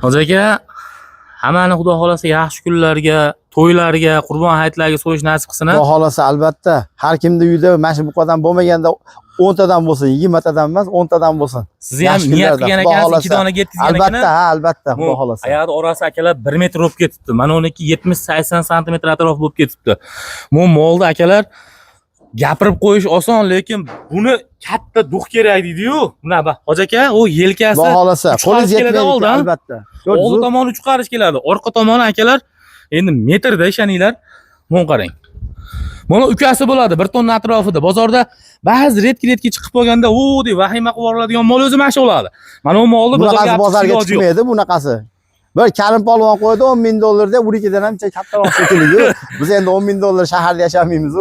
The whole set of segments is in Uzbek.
Hoji aka, hammani Xudo xolasa yaxshi kunlarga, to'ylarga, qurbon hayitlarga so'yish nasib qilsin. Xudo xolasa albatta. Har kimni uyida mana shu buqadan bo'lmaganda 10 tadan bo'lsin, 20 tadan emas, 10 tadan bo'lsin. Sizni ham Yaxshi niyat kunlarda, qilgan Xudo ekansiz, 2 xohlasa. donaga yetkazgan ekan. Albatta, ha, albatta, Bu Xudo xolasa. Oyog'i orasi akalar 1 metr bo'lib ketibdi. Mana uniki 70-80 santimetr atrof bo'lib ketibdi. Bu molni akalar gapirib qo'yish oson, lekin buni katta duh kerak deydi-yu. Buna bak, hoji aka, u yelkasi Xudo xolasa, uch qo'lingiz qarish keladi yetmaydi oldi, ha? albatta. Oldi tomoni 3 qarish keladi. Orqa tomoni akalar endi metrda ishaninglar. Buni qarang. Buni ukasi bo'ladi 1 tonna atrofida. Bozorda ba'zi редкий-редкий chiqib qolganda, u deb vahima qilib yuboriladigan mol o'zi mana shu bo'ladi. Mana bu molni bozorga Bunaqasi olib bozorga chiqish iloji yo'q. chiqmaydi, bunaqasi. Bir Karim polvon qo'ydi 10 ming dollar deb, unikidan ham kattaroq shekilli. Biz endi 10 ming dollar shaharda yashamaymiz.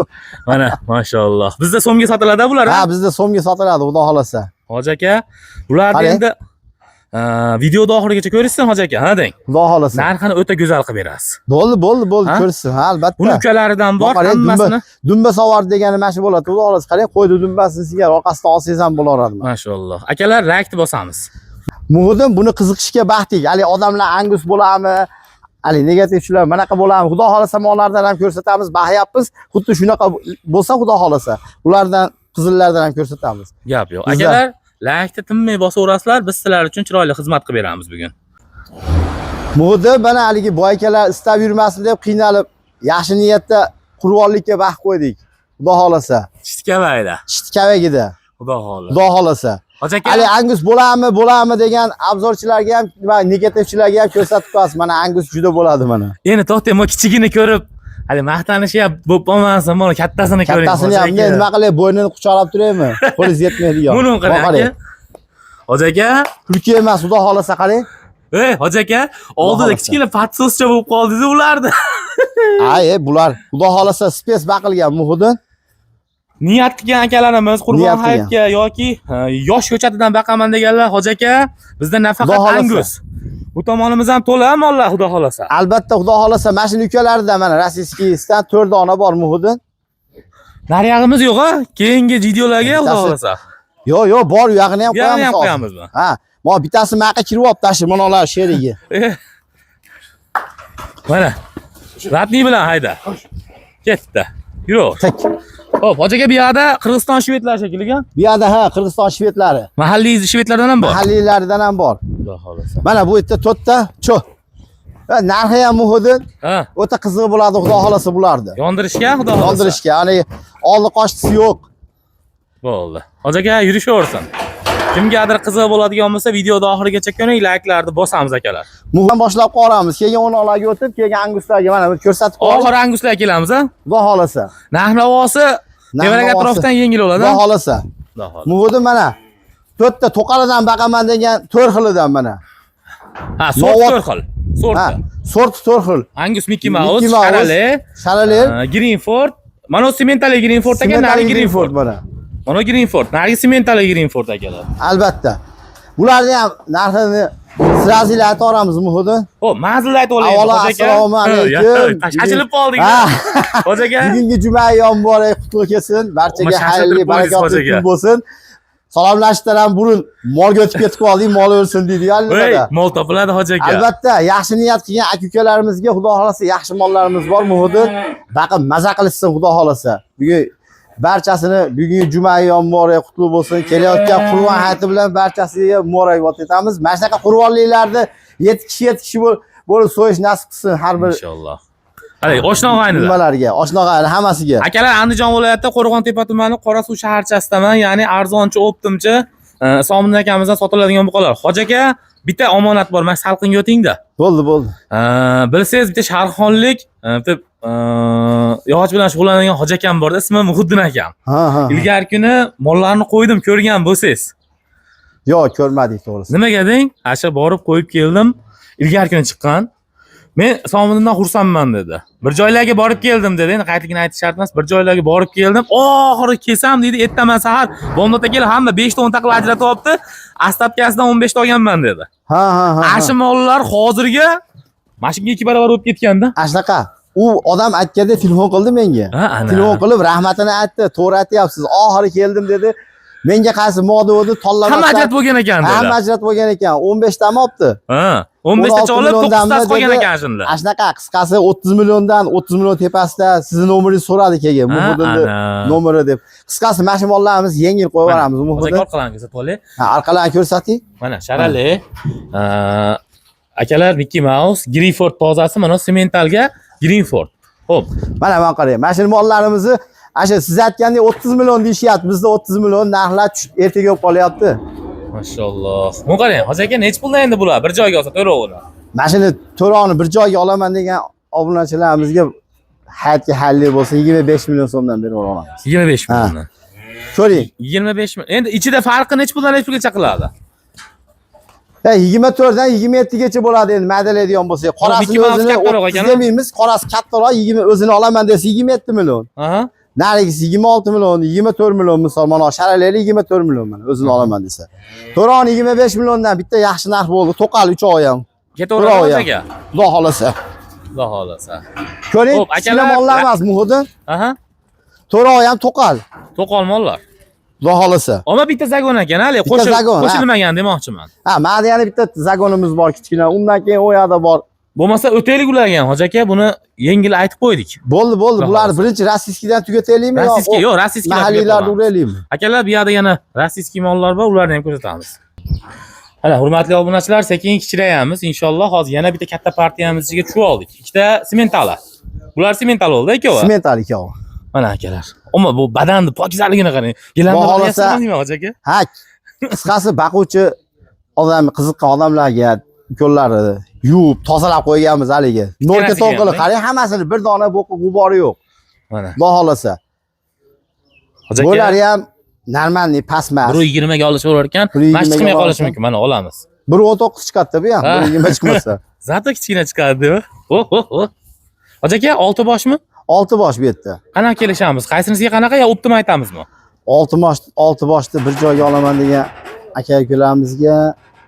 Mana, mashalloh. Bizda so'mga sotiladi bular, Ha, ha? bizda so'mga sotiladi, Xudo xolasa. Hoji aka, bularni Qarang. endi videoda oxirigacha ko'rishsin hoji aka, ha deng. Xudo xolasa. Narxini o'ta go'zal qilib berasiz. Bo'ldi, bo'ldi, bo'ldi, Ha? ko'rsin. Ha, albatta. Buni ukalaridan bor, Qarang, hammasini. Dumba savar degani mana shu bo'ladi. Xudo xolasa, qarang, qo'ydi dumbasini sigar, orqasidan olsangiz ham bo'laveradi. Mashalloh. Akalar, laykni bosamiz. Muhim buni qiziqishga baxtik. Hali odamlar angus bo'ladimi? Hali negativchilar manaqa bo'ladimi? Xudo xolasa mollardan ham ko'rsatamiz, baxyapmiz. Xuddi shunaqa bo'lsa Xudo xolasa, ulardan qizillardan ham ko'rsatamiz. Gap yo'q. Bizlar- Akalar, laykni tinmay bosaverasizlar, biz sizlar uchun chiroyli xizmat qilib beramiz bugun. Muhim mana haligi boykalar istab yurmasin deb qiynalib, yaxshi niyatda qurbonlikka baxt qo'ydik. Xudo xolasa. Chitkamayda. Chit kavagida. Xudo xohlasa. Xudo xolasa. Hoji aka, Hali angus bo'ladimi, bo'ladimi degan obzorchilarga ham va negativchilarga ham ko'rsatib qo'yasiz. Mana angus juda bo'ladi mana. endi to'xtang, bu kichigini ko'rib, hali maqtanishi ham bo'lib qolmasin, mana kattasini ko'ring. Kattasini ham hoji aka. nima qilay, bo'ynini quchoqlab turaymi? Qo'lingiz yetmaydigan. Buni qarang Qarang. aka. Hoji aka, Tulki emas, Xudo xolasa qarang. ey hoji aka, oldida xohlasa. kichkina patsoscha bo'lib qoldingiz ularni. Ay, bular Xudo xolasa спец baqilgan Muhiddin. Niyat qilgan akalarimiz Qurbon Niyat qilgan. hayitga yoki yosh ko'chatidan baqaman deganlar, hoji aka, bizda nafaqat Xudo xohlasa. angus. Bu tomonimiz ham to'la mollar, Xudo xolasa. Albatta Xudo xolasa mana shuni ukalarida mana rossiyskiydan 4 dona bor Muhiddin. Naryog'imiz yo'q ha, keyingi videolarga Xudo Bittasi- xolasa. Yo'q, yo'q, bor, u yog'ini ham Bu yog'ini ham qo'yamiz. hozir. qo'yamizmi? Ha, mo bittasi maqa kirib olib tashi mana ular sherigi. Mana. Ratni bilan hayda. Ketdi. Yo'q. Tek. Xo'p, hoji aka, bu yoqda Qirg'iziston shvedlar shekilli. Bu yoqda ha, Qirg'iziston shvedlari. Mahalliy shvedlardan ham bor. Mahalliylaridan ham bor. Xudo xolasa. Mana bu yerda to'rtta cho. Va narxi ham Muhiddin Ha, o'ta qiziq bo'ladi Xudo xolasa bularni. yondirishga Xudo xolasa. Yondirishga, ya'ni oldi qochdisi yo'q. Bo'ldi. Hoji aka, yurishaversin. Kimgadir qiziq bo'ladigan bo'lsa, videoni oxirigacha ko'ring, layklarni bosamiz akalar. Muhim boshlab qo'yamiz. Keyin o'noqlarga o'tib, keyin anguslarga mana bu ko'rsatib qo'yamiz. Oxiri anguslar kelamiz, ha? Xudo xolasa. Narx-navosi tevarak Narx-navosi. atrofdan yengil bo'ladi. Xudo xolasa. Xudo xolasa. Muhiddin mana to'rtta to'qalidan baqaman degan to'rt xilidan mana. Ha, sort Novot- to'rt xil. Ha, Sorti. sort to'rt xil. Angus Mickey Mouse, Mickey Mouse, Charale, Sharale, Greenford. Mana bu sementali Greenford aka, Sementali narigi Greenford Greenford. mana. Mana Greenford, narigi sementali Greenford akalar. Albatta. Bularni ham narxini sразу aytaveramiz Muhiddin. Xo'p, manzilni aytib olaylik. Avvalo Hoji aka. assalomu alaykum. Shoshilib qoldik. Ha. Hoji aka. Bugungi juma ayyom muborak qutlug' kelsin. Barchaga Shashiltirib xayrli, qo'ydingiz, barakotli hoji aka. kun bo'lsin. Salomlashishdan ham burun molga o'tib ketib qoldik, mol o'lsin deydi Ey, albatta. mol topiladi hoji aka. Albatta, yaxshi niyat qilgan aka-ukalarimizga Xudo xolasa yaxshi mollarimiz bor Muhiddin. Baqib maza qilishsin Xudo xolasa. Bugun barchasini bugungi juma ayyom muborak qutlug' bo'lsin. Kelayotgan Qurbon hayiti bilan barchasiga muborakbod etamiz. Mana shunaqa qurbonliklarni 7 kishi 7 kishi bo'lib so'yish nasib qilsin har bir Inshaalloh. Hali oshna og'aynilar. nimalarga, oshna og'ayni hammasiga. Akalar, Andijon viloyati Qo'rg'ontepa tumani Qorasuv shaharchasidaman, ya'ni arzonchi optimchi Isomiddin akamizdan sotiladigan buqalar. Hoji aka, bitta omonat bor, mana salqinga o'tingda. Bo'ldi, bo'ldi. Bilsangiz bitta sharxonlik, bitta yog'och bilan shug'ullanadigan hoji akam bor, ismi Muhiddin akam. Ha, ha. Ilgari kuni mollarni qo'ydim, ko'rgan bo'lsangiz. Yo'q, ko'rmadik to'g'risi. Nimaga deng? Asha borib qo'yib keldim. Ilgari kuni chiqqan. Men Isomiddindan xursandman dedi. Bir joylarga borib keldim dedi. Endi qayerligini aytish shart emas. Bir joylarga borib keldim. Oxiri kelsam deydi, ertaman sahar bomdodda kelib hamma 5 ta 10 ta qilib ajratib olibdi. Astabkasidan 15 ta olganman dedi. Ha, ha, ha. Ashu mollar hozirgi mashinga 2 barobar bo'lib ketganda. Ana shunaqa. U odam aytganda telefon qildi menga. Ha, ana. Telefon qilib rahmatini aytdi. To'g'ri aytyapsiz. Oxiri keldim dedi. Menga qaysi moda edi, tanlamasdan. Hamma ajratib bo'lgan ekan dedi. Hamma ajratib bo'lgan ekan. 15 tami olibdi. Ha, 15 tacha 16 olib, 9 milliondanmi tasi qolgan dedi. ekan shunda. Ana shunaqa qisqasi 30 milliondan 30 million tepasida sizni nomeringizni so'radi keyin Ha, Muhiddinni ana. nomeri deb. Qisqasi mana shu mollarimiz yengil qo'yib yuboramiz Hozir Muhiddin. orqalarini ko'rsatib olay. Ha, orqalarini ko'rsating. Mana sharali. Akalar Mickey Mouse, Greenford tozasi, mana sementalga Greenford. Xo'p, Mana mana qarang. Mana shu mollarimizni ana shu siz aytgandek 30 million deyishyapti. Bizda 30 million narxlar tushib ertaga bo'lib qolyapti. mashalloh. Buni qarang, hozir aka nechi puldan endi bular? Bir joyga olsa to'rovini. Mana shuni to'rovini bir joyga olaman degan obunachilarimizga hayotga xayrli bo'lsin 25 million so'mdan berib olamiz. 25 Ha. milliondan. Ko'ring. 25 million. Endi ichida farqi nechi puldan nechi pulgacha qiladi? Ha, 24 dan 27 gacha bo'ladi endi madalaydigan bo'lsak. Qorasini Mickey Mouse o'zini kattaroq 30 ekan-a? demaymiz, qorasi kattaroq 20 o'zini olaman desa 27 million. Aha. Narigisi 26 million, 24 million misol mana sharalayli 24 million mana o'zini olaman desa. To'roni 25 milliondan bitta yaxshi narx bo'ldi. To'qal 3 oy ham. Ketaveradi To'rovi ham. aka. Xudo xolasa. Xudo xolasa. Ko'ring, Xo'p, kichkina akalar- mollar emas, Muhiddin. Aha. To'rovi ham to'qal. To'qol mollar. Xudo xolasa. Ammo bitta zagon ekan, hali Bitta zagon, ha. qo'shilmagan demoqchiman. Ha, mana yana bitta zagonimiz bor kichkina. Undan keyin u yoqda bor. Bo'lmasa o'taylik ularga ham, hoji aka, buni yengil aytib qo'ydik. Bo'ldi, bo'ldi. Xudo Bularni xolasa. birinchi rossiyskidan tugataylikmi yo Rossiyskiy, yo'q, rossiyskiylar mahalliylarni uraylikmi? Akalar, bu yoqda yana rossiyskiy mollar bor, ularni ham ko'rsatamiz. Mana hurmatli obunachilar, sekin kichrayamiz. Inshaalloh hozir yana bitta katta partiyamiz ichiga tushib oldik. Ikkita sementala. Bular semental bo'ldi ikkovi. Semental ikkovi. Mana akalar. Ammo bu badanni pokizaligini qarang. Gilamda Xudo xolasa- boryapsizmi hoji aka? Ha, qisqasi boquvchi odam qiziqqan odamlarga ko'llari yuvib, tozalab qo'yganmiz haligi. Norka Ikkalasiga to'nqili ham, qarang, hammasini bir dona bo'qi g'ubori yo'q. Mana. Xudo xolasa. Hoji aka. Bular ham normalniy past emas. 1.20 ga olishaverar ekan. 1.20 Mana chiqmay ga qolishi olsa. mumkin. Mana olamiz. 1.19 chiqadi bu ham, Ha. 1.20 chiqmasa. Zato kichkina chiqadi deb. Oh, oh, oh. Hoji aka, 6 boshmi? 6 bosh bu yerda. Qanaqa kelishamiz? Qaysinisiga qanaqa yo optim aytamizmi? 6 bosh, 6 boshni bir joyga olaman degan aka ukalarimizga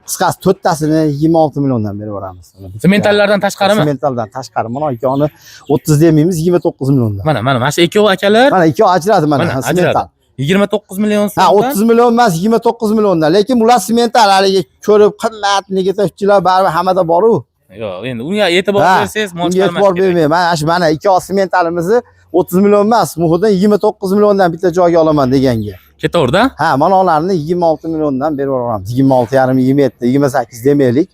qisqasi to'rttasini 26 milliondan berib yuboramiz. Sementallardan tashqarimi? Sementaldan tashqari. Mana ikkovini 30 demaymiz, 29 milliondan. Mana, mana, mana shu ikkovi akalar. Mana ikkovi ajradi mana, Mana ha, ajradi. semental. 29 million Ha, so'mdan. 30 million emas, 29 milliondan. Lekin bular semental haligi ko'rib qimmat negativchilar baribir hammada bor-u. Yo'q, endi unga e'tibor Ha, bersangiz, mol Unga chiqarmas e'tibor kerak. bermang. Mana shu mana ikkovi sementalimizni 30 million emas, Muhiddin 29 milliondan bitta joyga olaman deganga. Ketaverdi. Ha, mana ularni 26 milliondan berib yuboramiz. 26,5, 27, 28 demaylik.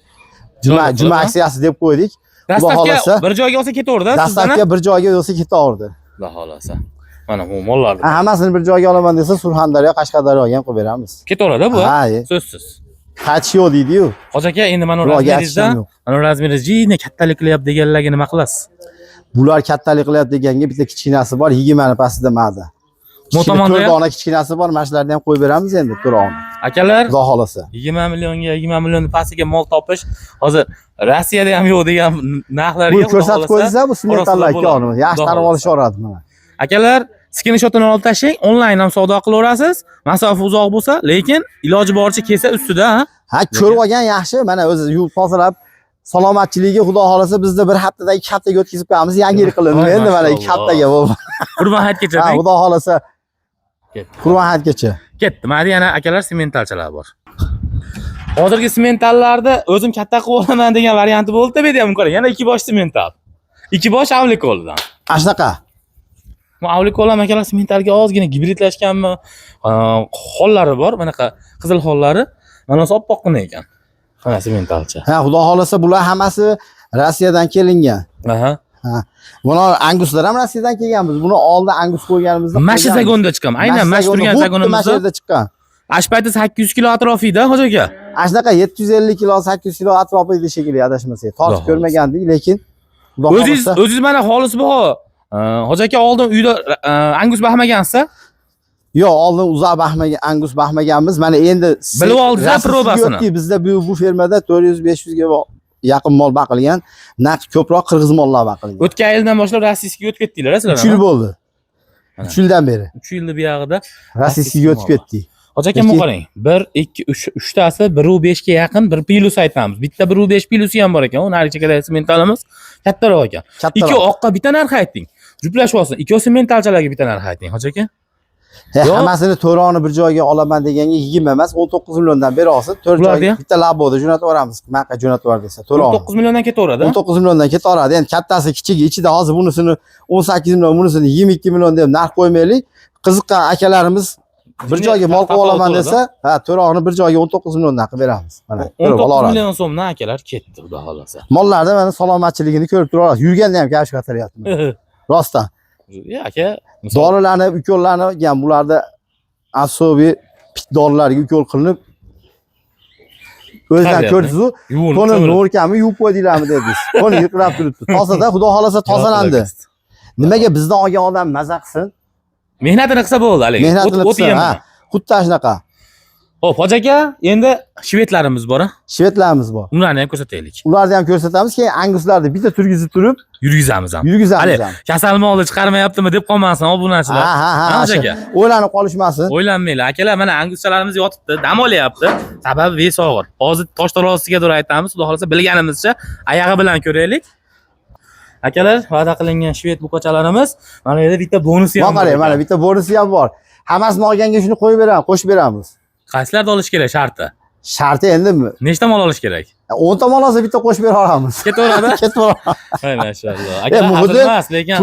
Juma To'g'ri, juma to'g'ri. aksiyasi deb qo'ydik. Xudo Dastavka xohlasa. bir joyga olsa ketaverdi, sizdan. Dastavka bir joyga bo'lsa ketaverdi. Xudo xolasa. Mana bu mollar. Ha, hammasini bir joyga olaman desa Surxondaryo, Qashqadaryoga ham qo'yib beramiz. Ketaveradi bu. Ha, So'zsiz. qaytish yo'q deydi-yu. Hoji aka, endi mana Ularga razmeringizda, aytishim yo'q. mana razmeringiz jiyna kattalik qilyapti deganlarga nima qilasiz? Bular kattalik qilyapti deganga bitta kichkinasi bor, 20 ni pastida ma'da. Bu tomonda To'rt ham dona kichkinasi bor, mana shularni ham qo'yib beramiz endi to'rtovini. akalar Xudo xolasa. 20 millionga 20 million pastiga mol topish hozir Rossiyada ham yo'q degan narxlarga Bu Xudo ko'rsatib xohlasa qo'ysa bu sementallar bo'ladi. ikkovini yaxshi Xudo tanib xohlasa. olishaveradi mana. Akalar, skrinshotini olib tashlang, onlayn ham savdo qilaverasiz. Masofa uzoq bo'lsa, lekin iloji boricha kelsa ustida, ha? Ha, ko'rib olgan yaxshi. Mana o'zi yuvib tozalab salomatchiligi xudo xolasa bizda bir haftada 2 haftaga o'tkazib qo'yamiz. Yangi yil qilindi Voy, endi mana 2 mashalloh. haftaga bu. Qurbon hayitgacha Ha, deng. xudo xolasa Ketdi. Qurbon hayitgacha. Ketdi. Mana yana akalar sementalchalar bor. Hozirgi sementallarda o'zim katta qilib olaman degan varianti bo'ldi bu yerda ham qarang. Yana ikki bosh semental. Ikki bosh avlikoldan. Ana shunaqa. Bu avlikol ham akalar sementalga ozgina gibridlashganmi? Xollari bor, bunaqa qizil xollari. Mana bu oppoqqina ekan. Mana sementalcha. Ha, xudo xolasa bular hammasi Rossiyadan kelingan. Aha. Buni anguslar ham Rossiyadan kelgan. Biz buni oldin angus qo'yganimizda Mana shu qo'yganmiz. zagonda chiqqan. Aynan mana shu turgan xuddi mana shu zagonimizda. yerda chiqqan. Ash payti 800 kilo atrofida, hoji aka. Ana shunaqa 750 kilo, 800 kilo atrofida edi shekilli adashmasak. Tortib Xudo ko'rmagandik, lekin xudo O'zingiz xohlasa o'zingiz mana xolis baho. Hoji aka oldin uyda angus baxmagansiz? Yo'q, oldin uzoq baxmagan, angus baxmaganmiz. Mana endi Bilib oldingiz, Rossiyasiga probasini. o'tdik. Bizda bu fermada 400-500 ga yaqin mol baqilgan. Naq ko'proq qirg'iz mollar baqilgan. O'tgan yildan boshlab Rossiyasiga o'tib ketdinglar, sizlar. 3 yil bo'ldi. 3 yildan beri 3 yilni buyog'ida Rossiyasiga o'tib ketdik. Hoji aka, buni qarang. 1 2 3 uchtasi 1.5 ga yaqin, 1 plus aytamiz. Bitta 1.5 plusi ham bor ekan. U nari chekkadagi sementalimiz kattaroq ekan. Kattaroq. Ikki oqqa bitta narx aytding. Juplashib olsin. Ikkovi sementalchalarga bitta narx ayting, hoji aka. Hammasini to'roni bir joyga olaman deganga 20 emas, 19 milliondan bera olsin. 4 joyga bitta laboda jo'natib yuboramiz. Maqa jo'natib yubor desa, to'roni. 19 milliondan ketaveradi. 19 milliondan ketaveradi. Endi kattasi, kichigi ichida hozir bunisini 18 million, bunisini 22 million deb narx qo'ymaylik. Qiziqqan akalarimiz bir joyga mol qilib olaman desa, ha, to'rog'ini bir joyga 19 milliondan qilib beramiz. Mana, ko'rib 19 million so'mdan akalar ketdi, xudo xolasa. Mollarda mana salomatchiligini ko'rib turasiz. Yurganda ham kavsh ko'taryapti. Rostdan. Ya aka, dorilarni, ukollarni ham bularda asobiy pit dorilarga ukol qilinib o'zidan ko'rdingiz-ku, to'ni no'rkami yuvib qo'ydinglarmi dedingiz. To'ni yirqirab turibdi. Tozada, xudo xolasa tozalandi. Nimaga bizdan olgan odam maza qilsin? Mehnatini qilsa bo'ldi haligi. Mehnatini qilsa, ha. Xuddi shunaqa. Xo'p, hoji aka, endi shvedlarimiz bor, ha? Shvedlarimiz bor. Ularni ham ko'rsataylik. Ularni ham ko'rsatamiz, keyin anguslarni bitta turgizib turib yurgizamiz ham. Yurgizamiz ham. Kasal molni chiqarmayaptimi deb qolmasin obunachilar. Ha, ha, ha. O'ylanib qolishmasin. O'ylanmanglar. Akalar, mana anguschalarimiz yotibdi, dam olyapti. Sababi vес og'ir. Hozir tosh tarozisiga to'g'ri aytamiz, xudo xolasa bilganimizcha oyog'i bilan ko'raylik. Akalar, va'da qilingan shved buqachalarimiz mana yerda bitta bonusi ham bor. Mana bitta bonusi ham bor. Hammasini olganga shuni qo'yib beramiz, qo'shib beramiz. Qaysilarni olish kerak sharti? Sharti endimi? Nechta mol olish kerak? 10 ta mol olsa bitta qo'shib bera olamiz. Ketaveradi? Ketaveradi. Voy mashalloh. Aka, emas, lekin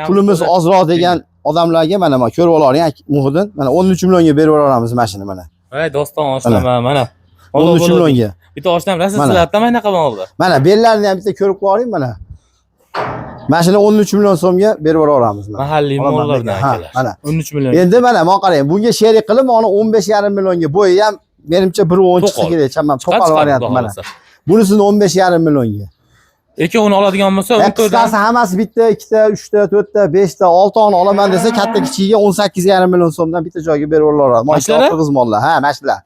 pulimiz ozroq degan odamlarga mana mana ko'rib oling Muhiddin. Mana 13 millionga berib yuboramiz mashini mana. Voy doston oshnam mana. 13 millionga. Bitta oshnam rosa sizlardan mana qanaqa moldi. Mana bellarini ham bitta ko'rib qo'ying mana. Mashini 13 million so'mga berib yuboramiz mana. Mahalliy mollardan akalar. Mana 13 million. Endi mana men qarang, bunga sherik qilib, uni 15,5 millionga bo'yi ham menimcha 1.10 chiqsa kerak, chamam to'qol varianti mana. Bunisini 15,5 millionga. Ikkovini oladigan bo'lsa, qisqasi hammasi bitta, ikkita, uchta, to'rtta, beshta, oltani olaman desa, katta kichigiga 18,5 million so'mdan bitta joyga berib yuboradi. Mashlar? Qirg'iz mollar, ha, mashlar.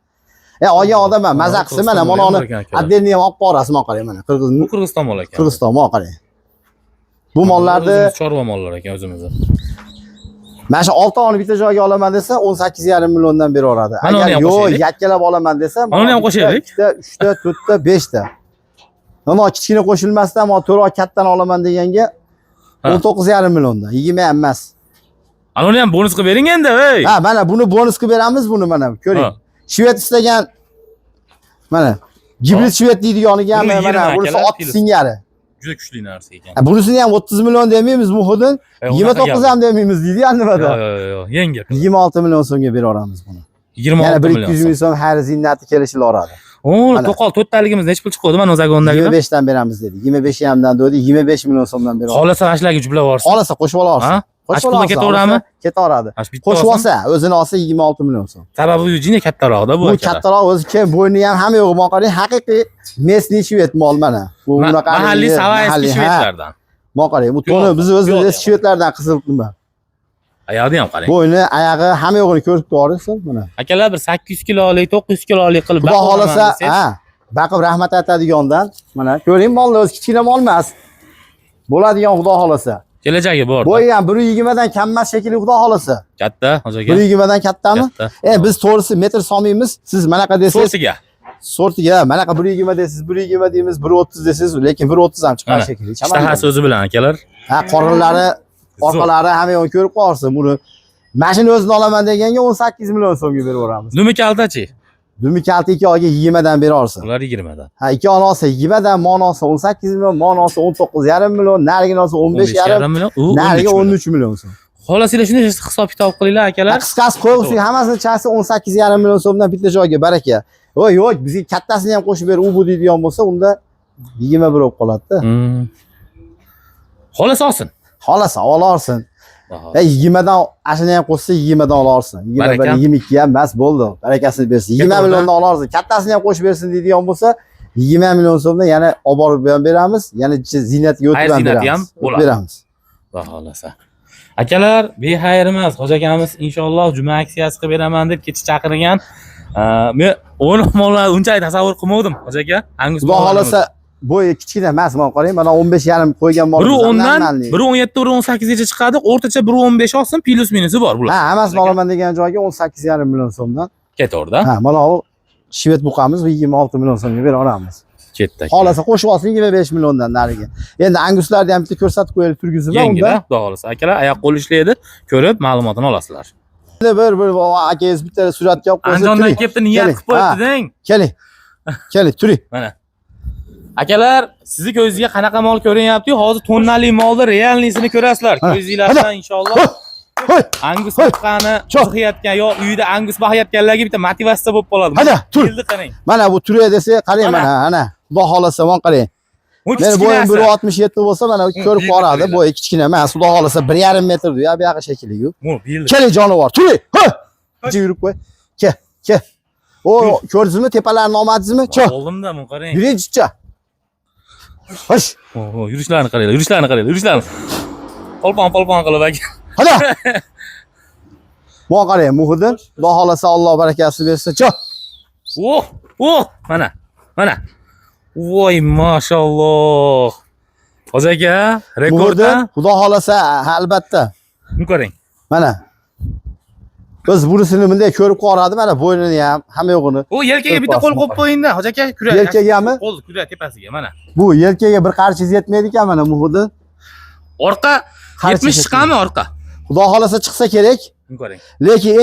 Ya olgan odam ham maza qilsin mana, mana uni отдельно ham olib borasiz, mana qarang mana Qirg'iz. Bu Qirg'iziston mol ekan. Qirg'iziston mol qarang. Bu mollarni chorva mollar ekan o'zimizda. Mana shu oltani bitta joyga olaman desa 18,5 milliondan beraveradi. Agar yo'q, yakkalab olaman desa, mana uni ham qo'shaylik. 2ta, 3ta, 4ta, 5ta. Mana kichkina qo'shilmasdan, mana to'roq kattani olaman deganga 19,5 milliondan, 20 ham emas. Ana uni ham bonus qilib bering endi, ey. Ha, mana buni bonus qilib beramiz buni mana ko'ring. Shved istagan mana gibrid shved deydiganiga ham mana bunisi 60 singari. Juda kuchli narsa ekan. Bunisini ham 30 million demaymiz Muhiddin, 29 ham demaymiz deydi ya nimada. Yo'q, yo'q, yengil. 26 million so'mga bera olamiz buni. 26 million. Yana 1-200 ming so'm har ziynati kelishil oladi. O, to'qol to'rttaligimiz necha pul chiqadi mana zagondagi? 25 dan beramiz dedi. 25 hamdan dedi, 25 million so'mdan beramiz. Xolasa mana shularga jublab yuborsin. Xolasa qo'shib olsin. Qo'shib olsa ketaveradimi? Ketaveradi. Qo'shib olsa, o'zini olsa 26 million so'm. Sababi bu jini kattaroqda bu. Bu kattaroq o'zi keyin bo'yni ham hamma yo'g'i mol qarang, haqiqiy mesniy shved mol mana. Bu bunaqa mahalliy savayeskiy shvedlardan. Mol qarang, bu to'ni biz o'zimiz shvedlardan qizil nima. Oyog'ini ham qarang. Bo'yni, oyog'i hamma yo'g'ini ko'rib turasiz mana. Akalar bir 800 kilolik, 900 kilolik qilib Xudo xolasa, ha, baqib rahmat aytadigandan mana ko'ring molni o'zi kichkina mol emas. Bo'ladigan xudo xolasa. Kelajagi bor. Bo'yi ham 1.20 dan kam emas shekilli xudo xolasa. Katta, hoji aka. 1.20 dan kattami? Biz to'g'risi metr solmaymiz. Siz manaqa desangiz So'rtiga. So'rtiga, manaqa 1.20 desangiz, 1.20 deymiz, 1.30 desangiz, lekin 1.30 ham chiqar shekilli. Ishtahasi o'zi bilan akalar. Ha, qorinlari, orqalari hamma yo'g'ini ko'rib qolsin buni. Mashina o'zini olaman deganga 18 million so'mga berib yuboramiz. Dumi kaltachi? Dumi kalta 2 oyga 20 dan bera olsin. Ular 20 dan. Ha, 2 oyni olsa 20 dan, mon olsa 18 million, mon olsa 19,5 million, narigini olsa 15,5 million, u narigi 13 million so'm. Xolasinglar shunday hisob kitob qilinglar akalar. Qisqasi qo'ysin, hammasini chasi 18,5 million so'mdan bitta joyga baraka. Voy, yo'q, bizga kattasini ham qo'shib ber, u bu deydigan bo'lsa, unda 21 bo'lib qoladi-da. Xolasa olsin. Xolasa olorsin. 20 dan ashuni ham qo'shsa 20 dan olarsin. 21, 22 ham bas bo'ldi. Barakasini bersin. 20 milliondan olarsin. Kattasini ham qo'shib bersin deydigan bo'lsa, 20 million so'mdan yana olib borib ham beramiz, yana ziynatga o'tib ham beramiz. Beramiz. Xudo xolasa. Akalar, bexayr emas. Hoji akamiz inshaalloh juma aksiyasi qilib beraman deb kecha chaqirgan. Men o'g'lim mollarni unchalik tasavvur qilmovdim, hoji aka. Xudo xolasa bo'yi kichkina emas, mana qarang, mana 15,5 qo'ygan mol. 1.10dan 1.17, 1.18 gacha chiqadi. O'rtacha 1.15 olsin, plus minusi bor bular. Ha, hammasini olaman degan joyga 18,5 million so'mdan ketaverdi. Ha, mana bu shved buqamiz 26 million so'mga bera olamiz. Ketdi. Xolasa qo'shib olsin 25 milliondan nariga. Endi anguslarni ham bitta ko'rsatib qo'yaylik turgizib unda. Xudo xolasa. Akalar, oyoq qo'l ishlaydi, ko'rib ma'lumotini olasizlar. Bir akangiz bitta suratga olib qo'ysa. Andijondan Turing. kelibdi, niyat Keling. qilib qo'yibdi-deng. Keling. Keling, turing. Mana. Akalar, sizni ko'zingizga qanaqa mol ko'rinyapti-yu, hozir tonnali molni realniysini ko'rasizlar. Ha. Ko'zingizlar bilan inshaalloh. Hoy, Angus Hoy. boqqani Cho'q. qiziqayotgan yo uyida angus boqayotganlarga bitta motivatsiya bo'lib qoladi. Hadi, tur. Keldi qarang. Mana bu turay desa, qarang Mana. mana, ana. Xudo xolasa, mana qarang. Bu Meni bo'yim kichkinasi. 1.67 bo'lsa, mana ko'rib belni qoladi. qaranglar. Bo'yi kichkina emas. Xudo xolasa 1.5 metr bu yoq shekilli. Bu belni. Keling jonivor, turing. Hoy. Picha yurib qo'y. Kel, kel. O, ko'rdingizmi tepalarni olmadingizmi? Cho. Oldimda bu qarang. Yuring chicha. Hosh. O, yurishlarini qaranglar, yurishlarini qaranglar, yurishlarini. Polpon polpon qilib aka. Hadi. Bu qarang, Muhiddin. Xudo xolasa Alloh barakasini bersin. Cho. Oh, oh, mana. Mana. Voy, mashalloh. Hoji aka, Muhiddin, rekordda. Xudo xolasa albatta. Buni qarang. Mana. Biz bunisini bunday ko'rib qoladi, mana bo'ynini ham, hamma yo'g'ini. U yelkaga bitta qo'l qo'yib qo'yingda, Hoji aka, kurak. Yelkagami? Qo'l kurak tepasiga, mana. Bu yelkaga bir qarchingiz yetmaydi ekan mana Muhiddin. Orqa Qarchi 70 chiqami orqa? Xudo xolasa chiqsa kerak, Buni qarang. lekin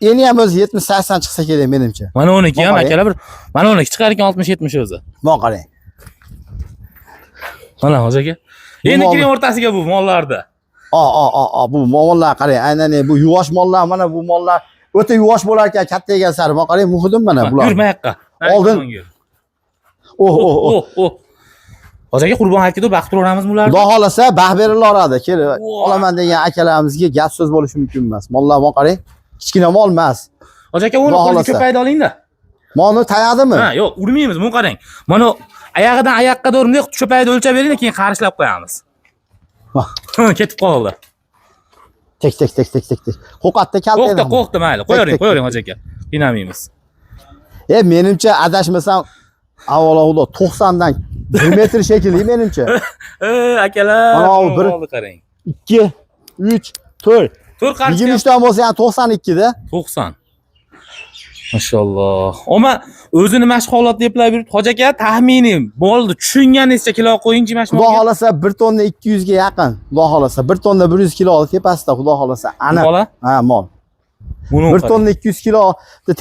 eni ham o'zi 70-80 chiqsa kerak menimcha. Mana uniki ham Qarang. akalar bir mana uniki chiqar ekan 60-70 o'zi. Mana qarang. Mana Hoji aka. Bu Endi molni- kiring o'rtasiga bu mollarni. O, o, o, o, bu mollar qarang, aynan bu yuvosh mollar, mana bu mollar o'ta yuvosh bo'lar ekan, katta sari. Mana qarang, Muhiddin mana bular. Yur mayoqqa. Oldin- Oh, oh, oh. Oh, oh. Hoji aka Qurbon hayitga baqib turaveramizmi ularni? Xudo xolasa baxt berilaveradi. Kelib Voy. olaman degan akalarimizga gap so'z bo'lishi mumkin emas. Mollar mana qarang, kichkina mol emas. Hoji aka uni Xudo qo'lni xohlasa. ko'paydi olingda. Molni tayadimi? Ha, yo'q, urmaymiz, buni qarang. Mana oyog'idan oyoqqa to'g'ri bunday cho'payni o'lchab bering, keyin qarishlab qo'yamiz. Vah. Ketib qoldi. Tek tek tek tek tek tek. Qo'qatda kalta. Qo'rqdi, qo'rqdi, mayli. Qo'yavering, Tek, tek. qo'yavering Hoji aka. Qiynamaymiz. E, menimcha adashmasam avvalo xudo 90 dan 1 metr shekilli menimcha. Akalar, Mana bu bir- molni qarang. 2 3 4 To'rt qarshi 23 dan bo'lsa ham 92 da. 90. Mashalloh. Oma o'zini mana shu holatda eplab yuribdi. Hoji aka, taxminiy molni tushunganingizcha kilo qo'yingchi mana shu Xudo molga. xolasa 1 tonna 200 ga yaqin. Xudo xolasa 1 tonna 100 kilo tepasida xudo xolasa aniq. Bola? Ha, mol. Buni 1 tonna 200 kilo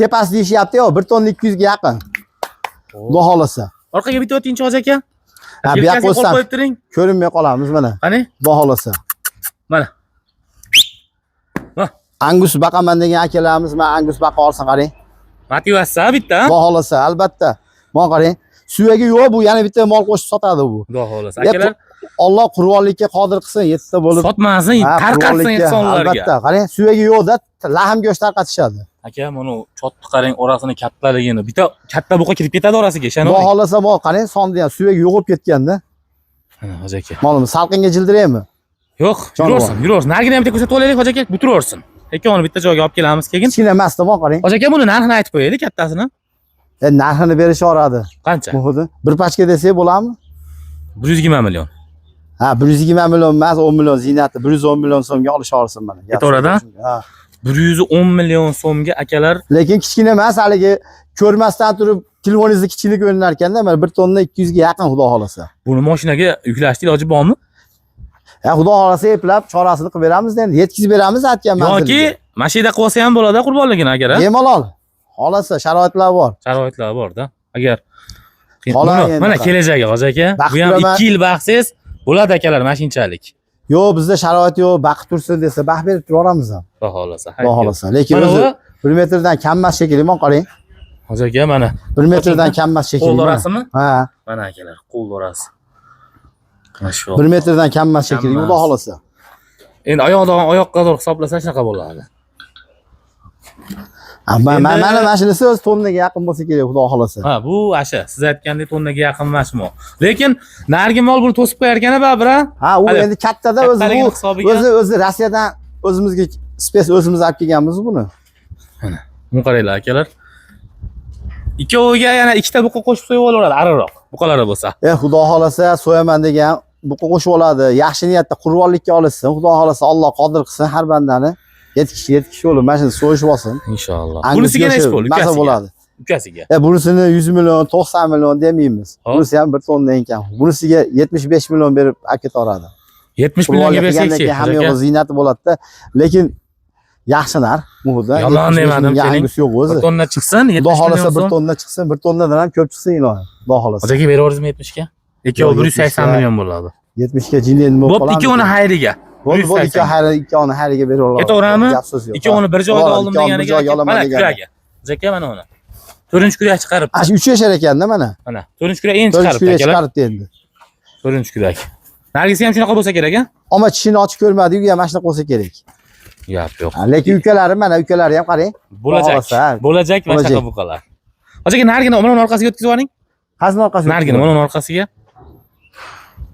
tepasi deyishyapti yo, 1 tonna 200 ga yaqin. Xudo xolasa. Orqaga bitta o'tingchi Hoji aka. Ha, bu yoqqa Yelkasiga qo'l qo'ysam qo'yib turing. ko'rinmay qolamiz mana. Qani? Xudo xolasa. Mana. Angus baqaman degan akalarimiz mana angus baqa olsin qarang. Motivatsiya bitta. Xudo xolasa albatta. Mana qarang. Suyagi yo'q bu yana bitta mol qo'shib sotadi bu. Xudo xohlasa. Ya, Akalar Alloh qurbonlikka qodir qilsin, yettita bo'lib. sotmasin, Ha, tarqatsin qurbonlikka, insonlarga. Albatta, qarang, suyagi yo'qda lahm go'sht tarqatishadi. Aka, mana chotni qarang, orasini kattaligini. Bitta katta buqa kirib ketadi orasiga, Xudo ishonavering. xolasa mol qarang, sonni ham suyagi yo'qolib ketganda. Mana Hoji aka. Molimiz salqinga jildiraymi? Yo'q, Jonivor. yuraversin, yuraversin. Narigini ham bitta ko'rsatib olaylik, Hoji aka, bitiraversin. Ikkovini bitta joyga olib kelamiz keyin. Kichkina emasda mol qarang. Hoji aka, buni narxini aytib qo'yaylik, kattasini. Narxini berishaveradi. Qancha? Muhiddin, bir pachka desak bo'ladimi? 120 million. Ha, 120 million emas, 10 million ziynati, 110 million so'mga olishaversin mana. Ketaveradi, ha? Ha. 110 million so'mga akalar Lekin kichkina emas, haligi ko'rmasdan turib telefoningizda kichkina ko'rinar ekanda, mana 1 tonna 200 ga yaqin xudo xolasa. buni mashinaga yuklashni iloji bormi? Ya xudo xolasa eplab chorasini qilib beramiz endi, yetkazib beramiz aytgan manziliga. Yoki mashinada qilib olsa ham bo'ladi qurbonligini agar, ha? Bemalol. Xolasa sharoitlar bor. Sharoitlar bor-da. Agar Xola Buni- endi mana qara. kelajagi Hoji aka. Baxt Bu ham bilaman. 2 yil baxtsiz bo'ladi akalar mashinchalik. Yo'q, bizda sharoit yo'q, baxt tursin desa, baxt berib turaveramiz ham. Xudo xohlasa. Xudo xolasa. Lekin Mana o'zi bu 1 metrdan kam emas shekilli, mana qarang. Hoji aka mana 1 metrdan kam emas shekilli. qo'l mana. orasimi? Ha, Mana akalar, qo'l orasi. Mana shu. 1 metrdan kam emas shekilli, Kam xudo emas. xolasa. Endi oyoqdan oyoqqa to'g'ri hisoblasa shunaqa bo'ladi. Mana Endi- mana mashinasi o'zi tonnaga yaqin bo'lsa kerak, xudo xolasa. Ha, bu asha, siz aytgandek tonnaga yaqin emas mol. Lekin narigi mol buni to'sib qo'yar ekan baribir, ha? Ha, u Hali endi kattada o'zi kattaligini bu hisobiga- o'zi Rossiyadan o'zimizga spes o'zimiz olib kelganmiz buni. Buni qaranglar akalar. Ikkoviga yana ikkita buqa qo'shib so'yib olaveradi, ariroq buqalari bo'lsa. Xudo xolasa so'yaman degan buqa qo'shib oladi. Yaxshi niyatda qurbonlikka olishsin. Xudo xolasa Alloh qodir qilsin har bandani. 7 kishi 7 kishi bo'lib mana shuni so'yishib olsin. Inshaalloh. Angus Bunisiga go'shti nechi pul? Maza Ukasiga. bo'ladi. Ukasiga. Bunisini 100 million, 90 million demaymiz. Hop. Bunisi ham 1 tonnadan kam. Bunisiga 75 million berib olib ketaveradi. 70 millionga Qurbonlik qilgandan bersakchi. keyin hamma yo'g'i ziynati bo'ladi-da. Lekin Yaxshi narx muhida. Yomon 75 demadim mingga sening. angisi yo'q o'zi. Bir tonna chiqsin, Xudo 70 xohlasa million bir so'm. tonna chiqsin, bir tonnadan ham ko'p chiqsin ilohi. Xudo xohlasa. Hoji aka beraveringizmi 70 ga? Ikkovi Yo'q, 180 70 ga. million bo'ladi. 70 ga jinni nima Bo'pti, ikkovini xayriga. Bo'ldi, bo'ldi, 180. ikkovi xayri, ikkovini xayriga berib olamiz. Ketaverammi? Gap so'z yo'q. Ikkovini bir joyda Bo'ladi, oldim ikkovini bir deganiga. joyga olaman Mana degani. kuragi. Hoji aka mana uni. To'rtinchi kurak chiqarib. Ana shu 3 yashar ekanda mana. Mana to'rtinchi kurak endi To'rtinchi chiqaribdi kurak akalar. chiqaribdi endi. To'rtinchi kurak. Nargisi ham shunaqa bo'lsa kerak, a? Ammo tishini ochib ko'rmadik, u ham mana shunaqa bo'lsa kerak. Gap yo'q. Ha, lekin ukalari mana ukalari ham qarang. Bo'lajak. Xohlasa, ha. Bo'lajak mana shunaqa Bo'lajak. buqalar. Hoji aka narigini mana uni orqasiga o'tkazib yuboring. Qazni orqasiga. Narigini mana uni orqasiga.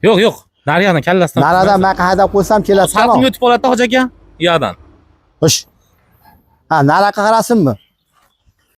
Yo'q, yo'q. Narigini kallasidan. Naradan man haydab qo'ysam keladi. Salqinga o'tib qoladi-da hoji aka. U yoqdan. Xo'sh. Ha, naraqa qarasinmi?